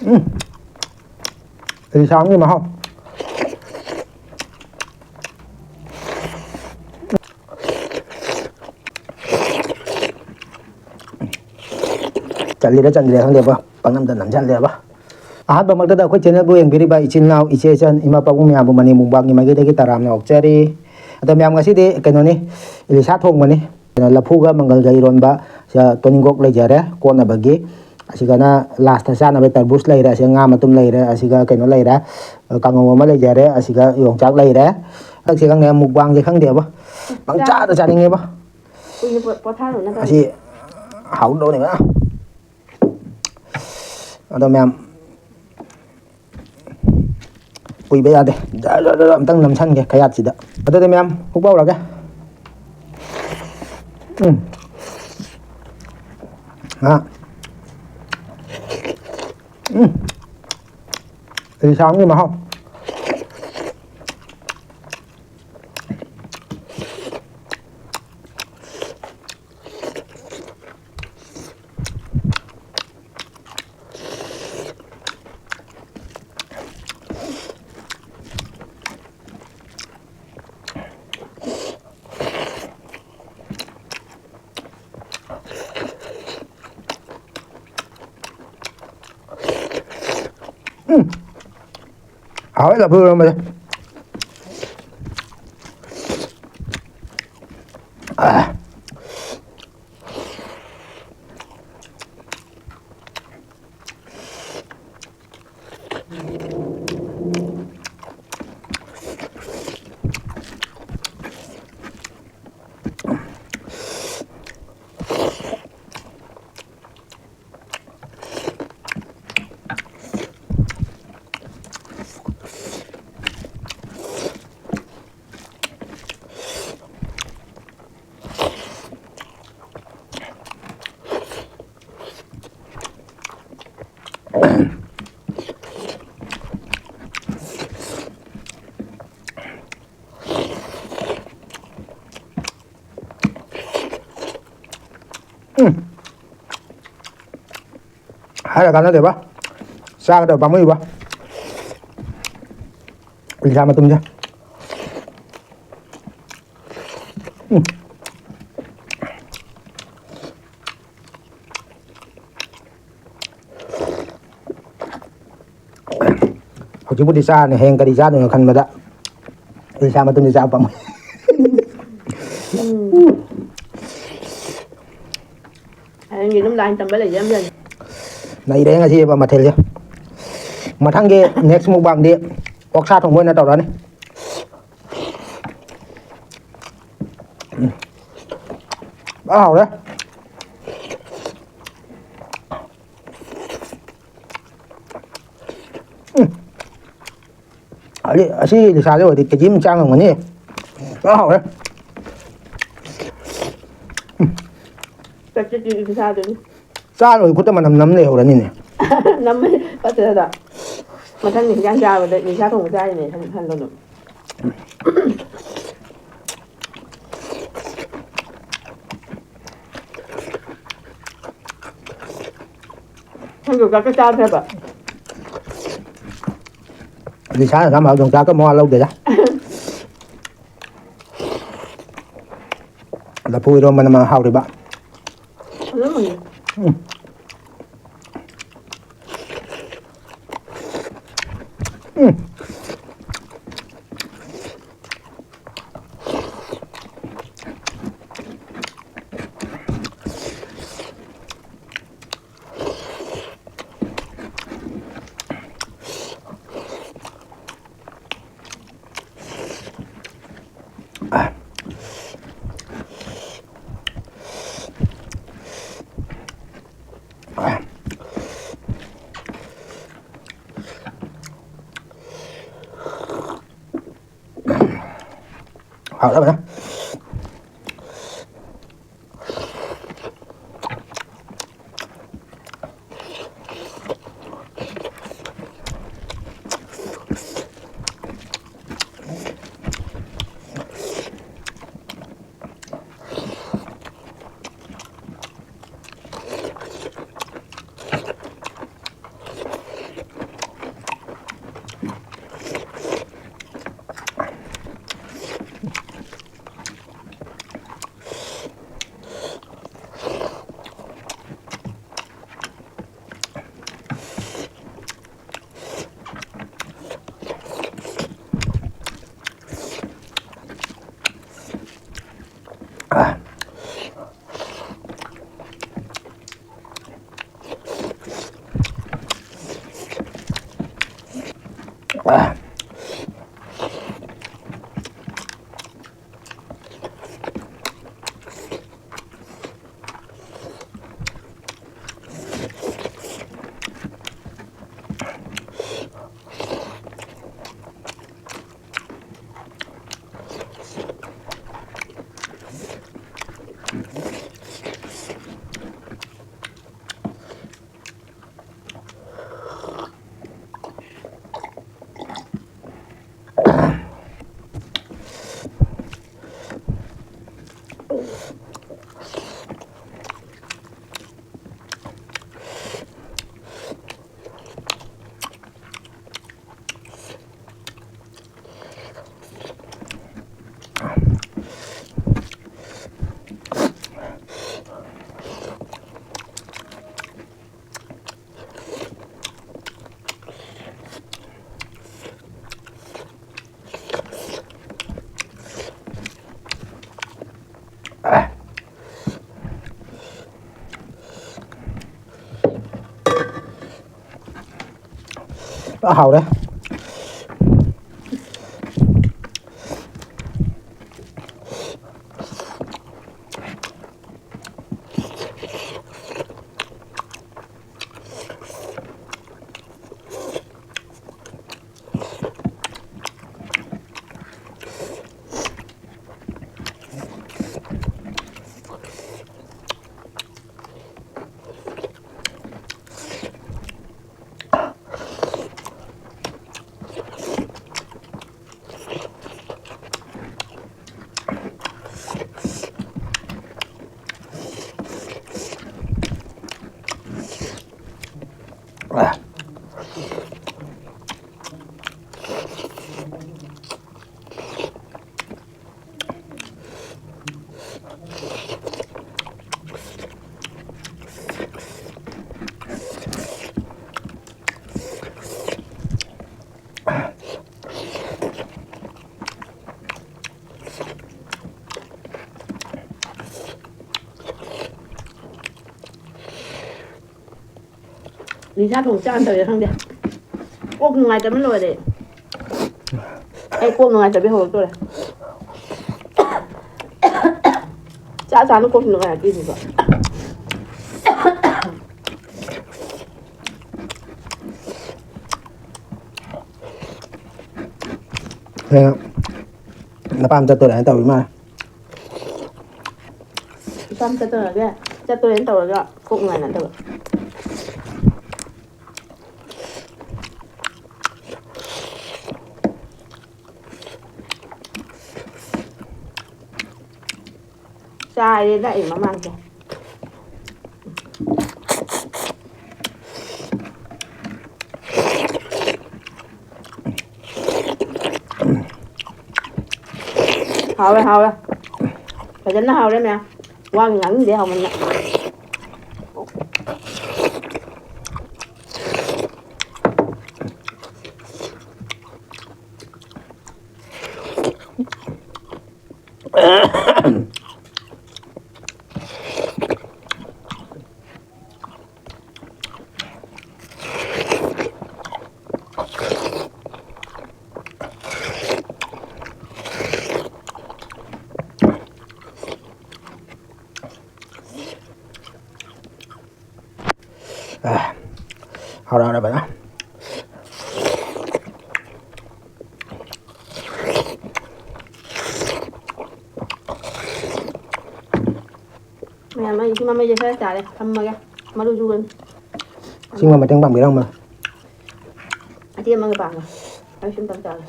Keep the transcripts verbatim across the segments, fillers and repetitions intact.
ꯎꯝ꯫ ꯔꯤꯁꯥꯝꯒꯤ ꯃꯍꯥꯎ꯫ ꯆꯜꯂꯤꯔ ꯆꯟꯗ꯭ꯔꯤꯔ ꯈꯪꯗꯦꯕ, ꯄꯪꯅꯝꯗ ꯅꯝꯁꯤꯜꯂꯦꯕ꯫ ꯑꯍꯥꯟꯕꯃꯛꯇꯗ ꯑꯩꯈꯣꯏ channelꯕꯨ ꯌꯦꯡꯕꯤꯔꯤꯕ ꯏꯆꯤꯜ ꯏꯅꯥꯎ, ꯏꯆꯦ ꯏꯆꯟ, ꯏꯃꯥ ꯄꯥꯕꯨꯡ ꯃꯌꯥꯝꯕꯨ ꯃꯅꯤ ꯃꯨꯛꯕꯥꯡꯒꯤ ꯃꯥꯏꯀꯩꯗꯒꯤ ꯇꯔꯥꯝꯅ ꯑꯣꯛꯆꯔꯤ꯫ ꯑꯗꯣ ꯃꯌꯥꯝ, ꯉꯁꯤꯗꯤ ꯀꯩꯅꯣꯅꯤ, ꯏꯂꯤꯁꯥ ꯊꯣꯡꯕꯅꯤ꯫ ꯀꯩꯅꯣ, ꯂꯐꯨꯒ ꯃꯪꯒꯜꯒ ꯏꯔꯣꯟꯕ, ꯁꯤꯗ ꯇꯣꯅꯤꯡꯀꯣꯛ ꯂꯩꯖꯔꯦ ꯀꯣꯠꯅꯕꯒꯤ꯫ ꯑꯁꯤꯒꯅ lastꯇ ꯆꯥꯅꯕ ꯇꯔꯕꯨꯖ ꯂꯩꯔꯦ, ꯑꯁꯤꯒ ꯉꯥ ꯃꯇꯨꯝ ꯂꯩꯔꯦ, ꯑꯁꯤꯒ ꯀꯩꯅꯣ ꯂꯩꯔꯦ, ꯀꯥꯡꯉꯧ ꯑꯃ ꯂꯩꯖꯔꯦ, ꯑꯁꯤꯒ ꯌꯣꯡꯆꯥꯛ ꯂꯩꯔꯦ꯫ ꯍꯟꯗꯛꯁꯦ ꯈꯪꯗꯦ, ꯃꯨꯛꯕꯥꯡꯁꯦ ꯈꯪꯗꯦꯕ, ꯄꯪꯆꯥꯗ ꯆꯥꯅꯤꯡꯉꯦꯕ꯫ ꯀꯨꯏꯅ ꯄꯣ-, ꯄꯣꯊꯥꯔꯨꯅꯕ꯫ ꯑꯁꯤ ꯍꯥꯎꯗꯧꯅꯦꯕ꯫ ꯑꯗꯣ ꯃꯌꯥꯝ, ꯀꯨꯏꯕ ꯌꯥꯗꯦ꯫ ꯖꯔ ꯖꯔ ꯖꯔ ꯑꯝꯇꯪ ꯅꯝꯁꯟꯒꯦ ꯈꯌꯥꯠꯁꯤꯗ꯫ ꯑꯗꯨꯗꯤ ꯃꯌꯥꯝ, ꯍꯨꯛꯄ ꯍꯧꯔꯒꯦ꯫ ꯎꯝ꯫ ꯑꯥ꯫ ꯎꯝ꯫ ꯔꯤꯁꯥꯝꯒꯤ ꯃꯍꯥꯎ꯫ ꯎꯝ꯫ ꯍꯥꯎꯋꯦ ꯂꯐꯨ ꯏꯔꯣꯝꯕꯁꯦ꯫ ꯑꯥ꯫ ꯎꯝ꯫ ꯍꯥꯏꯔ ꯀꯥꯟꯅꯗꯦꯕ꯫ ꯆꯥꯒꯗꯕ ꯄꯥꯝꯃꯨꯏꯕ꯫ ꯏꯂꯤꯁꯥ ꯃꯇꯨꯝꯁꯦ꯫ ꯎꯝ꯫ ꯍꯧꯖꯤꯛꯄꯨꯗꯤ ꯆꯥꯔꯅꯤ, ꯍꯌꯦꯡ ꯀꯔꯤ ꯆꯥꯗꯣꯏꯅꯣ ꯈꯟꯕꯗ ꯏꯂꯤꯁꯥ ꯃꯇꯨꯝꯁꯦ ꯆꯥꯕ ꯄꯥꯝꯃꯨꯏ꯫ ꯎꯝ꯫ ꯍꯌꯦꯡꯒꯤ ꯑꯗꯨꯝ ꯂꯥꯏꯟ ꯇꯝꯕ ꯂꯩꯖꯔꯝꯖꯅꯤ꯫ ꯅꯩꯔꯦ ꯉꯁꯤ ꯃꯊꯦꯜꯁꯦ꯫ ꯃꯊꯪꯒꯤ next mukbangꯗꯤ ꯑꯣꯛꯁꯥ ꯊꯣꯡꯕ ꯑꯣꯏꯅ ꯇꯧꯔꯅꯤ꯫ ꯎꯝ꯫ ꯐꯖꯅ ꯍꯥꯎꯔꯦ꯫ ꯎꯝ꯫ ꯑꯗꯩ ꯑꯁꯤ ꯏꯂꯤꯁꯥꯁꯦ ꯑꯣꯏꯔꯗꯤ ꯀꯦ ꯖꯤ ꯑꯃ ꯆꯥ ꯉꯝꯒꯅꯤ꯫ ꯐꯖꯅ ꯍꯥꯎꯔꯦ꯫ ꯆꯠꯀꯦ ꯇꯤꯚꯤ ꯄꯩꯁꯥꯗꯨꯅꯤ꯫ ꯆꯥ ꯂꯣꯏ ꯈꯨꯠꯇ ꯃꯅꯝ ꯅꯝ ꯂꯩꯍꯧꯔꯅꯤꯅꯦ꯫ ꯅꯝꯃꯦ, ꯐꯠꯇ꯭ꯔꯗ꯫ ꯃꯊꯪꯒꯤ ꯍꯤꯟꯖꯥꯡ ꯆꯥꯕꯗ ꯅꯤꯁꯥ ꯊꯣꯡꯕ ꯆꯥꯔꯤꯅꯦ ꯈꯟ-, ꯈꯟꯕꯗꯣ꯫ ꯅꯪ ꯌꯣꯡꯆꯥꯛꯀ ꯆꯥꯗ꯭ꯔꯕ? ꯅꯤꯁꯥꯅ ꯆꯥꯝꯕ ꯌꯣꯡꯆꯥꯛꯀ ꯃꯋꯥ ꯂꯧꯗꯦꯗ꯫ ꯂꯐꯨ ꯏꯔꯣꯝꯕꯅ ꯃꯔꯣꯜ ꯍꯥꯎꯔꯤꯕ꯫ ꯐꯖꯅ ꯃꯨꯜꯂꯦ꯫ ꯎꯝ꯫ ꯎꯝ꯫ ꯍꯥꯎꯔꯕꯅꯦ꯫ ꯄꯨꯔꯥ ꯍꯥꯎꯔꯦ꯫ ꯅꯤꯁꯥ ꯊꯣꯡ ꯆꯥꯅ ꯇꯧꯔꯤꯔꯥ ꯈꯪꯗꯦ꯫ ꯀꯣꯛ ꯅꯨꯡꯉꯥꯏꯇꯕꯅ ꯂꯣꯏꯔꯦ꯫ ꯑꯩ ꯀꯣꯛ ꯅꯨꯡꯉꯥꯏꯇꯕꯤ ꯍꯧꯔꯛꯇꯣꯔꯦ꯫ ꯆꯥ ꯆꯥꯅ ꯀꯣꯛꯁꯨ ꯅꯨꯡꯉꯥꯏꯔꯛꯇꯣꯏꯅꯦꯕ꯫ ꯍꯌꯦꯡ ꯅꯄꯥꯝ ꯆꯠꯇꯣꯔꯦ ꯍꯥꯏꯅ ꯇꯧꯔꯤ ꯃꯥꯜꯂꯦ꯫ ꯅꯄꯥꯝ ꯆꯠꯇꯣꯔꯒ, ꯆꯠꯇꯣꯔꯦꯅ ꯇꯧꯔꯒ ꯀꯣꯛ ꯅꯨꯡꯉꯥꯏꯅꯗꯕ꯫ ꯆꯥꯔꯦꯗ ꯑꯩ ꯃꯃꯥꯡꯗ꯫ ꯍꯥꯎꯋꯦ, ꯍꯥꯎꯋꯦ꯫ ꯐꯖꯅ ꯍꯥꯎꯔꯦ ꯃꯌꯥꯝ꯫ ꯋꯥ ꯉꯥꯡꯅꯤꯡꯗꯦ ꯍꯥꯎꯃꯟꯅ꯫ ꯑꯦ, ꯍꯧꯔꯛꯑꯕꯅ꯫ ꯃꯌꯥꯝ, ꯑꯩ ꯁꯤ ꯃꯃꯩꯁꯦ ꯈꯔ ꯆꯥꯔꯦ, ꯊꯝꯃꯒꯦ꯫ ꯃꯔꯨꯁꯨ ꯑꯣꯏꯅ꯫ ꯁꯤꯡꯕ ꯃꯇꯦꯡ ꯄꯥꯡꯕꯤꯔꯝꯕ꯫ ꯑꯇꯦꯝ ꯑꯃꯒ ꯄꯥꯡꯉꯦ꯫ ꯑꯩ ꯁꯨꯝ ꯇꯧ ꯆꯥꯔꯦ꯫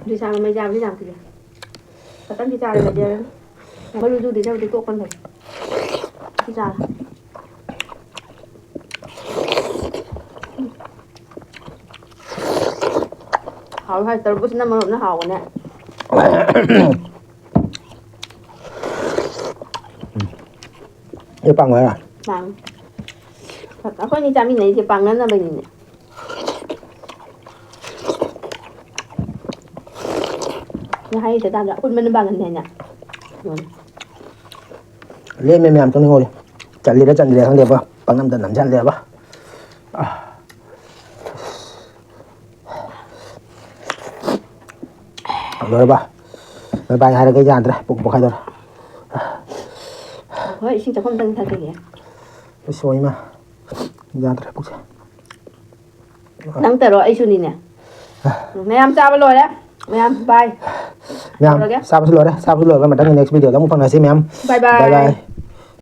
ꯑꯗꯨ ꯁꯥ ꯃꯃꯩ ꯆꯥꯕꯗꯤ ꯌꯥꯝ ꯀꯤꯖꯩ꯫ ꯈꯇꯪꯗꯤ ꯆꯥꯔꯦ, ꯂꯩꯖꯔꯅꯤ꯫ ꯃꯔꯨꯗꯨꯗꯤ ꯈꯔꯕꯨꯗꯤ ꯇꯣꯛꯄꯅ ꯐꯩ꯫ ꯁꯤ ꯆꯥꯔꯦ꯫ ꯍꯥꯎꯋꯦ ꯍꯥꯏ, ꯇꯔꯕꯨꯖꯅ ꯃꯔꯣꯝꯅ ꯍꯥꯎꯕꯅꯦ꯫ ꯑꯗꯨ ꯄꯥꯡꯉꯣ ꯍꯥꯏꯔꯣ? ꯄꯥꯡꯉꯦ꯫ ꯑꯩꯈꯣꯏꯅꯤ ꯆꯥꯃꯤꯟꯅꯩꯁꯦ ꯄꯥꯡꯅꯅꯕꯅꯤꯅꯦ꯫ ꯅꯪ ꯍꯥꯏꯔꯤꯁꯦ ꯇꯥꯗ꯭ꯔꯥ? ꯑꯄꯨꯟꯕꯅ ꯄꯥꯡꯒꯟꯗꯦ ꯍꯥꯏꯅ꯫ ꯎꯝ꯫ ꯂꯦꯝꯃꯦ ꯃꯌꯥꯝ ꯇꯨꯝꯅꯤꯡꯍꯧꯔꯦ꯫ ꯆꯜꯂꯤꯔ ꯆꯟꯗ꯭ꯔꯤꯔ ꯈꯪꯗꯦꯕ꯫ ꯄꯪꯅꯝꯗ ꯅꯝꯁꯤꯜꯂꯦꯕ꯫ ꯑꯥ꯫ ꯂꯣꯏꯔꯕ? ꯕꯥꯏ ꯕꯥꯏ ꯍꯥꯏꯔꯒ ꯌꯥꯗ꯭ꯔꯦ, ꯄꯨꯛ ꯄꯣꯛꯈꯥꯏꯗꯧꯔꯦ꯫ ꯍꯣꯏ, ꯏꯁꯤꯡ ꯆꯥꯐꯝꯗꯪ ꯊꯛꯈꯤꯒꯦ꯫ ꯁꯣꯏꯃ, ꯌꯥꯗ꯭ꯔꯦ ꯄꯨꯛꯁꯦ꯫ ꯅꯪ ꯇꯔꯣ, ꯑꯩꯁꯨꯅꯤꯅꯦ꯫ ꯃꯌꯥꯝ ꯆꯥꯕ ꯂꯣꯏꯔꯦ꯫ ꯃꯌꯥꯝ ꯕꯥꯏ꯫ ꯃꯌꯥꯝ ꯇꯧꯔꯒꯦ꯫ ꯆꯥꯕꯁꯨ ꯂꯣꯏꯔꯦ, ꯆꯥꯕꯁꯨ ꯂꯣꯏꯔꯒ ꯃꯊꯪꯒꯤ next video ꯗ ꯑꯃꯨꯛ ꯐꯪꯅꯁꯤ ꯃꯌꯥꯝ꯫ ꯕꯥꯏ ꯕꯥꯏ꯫ ꯕꯥꯏ ꯕꯥꯏ꯫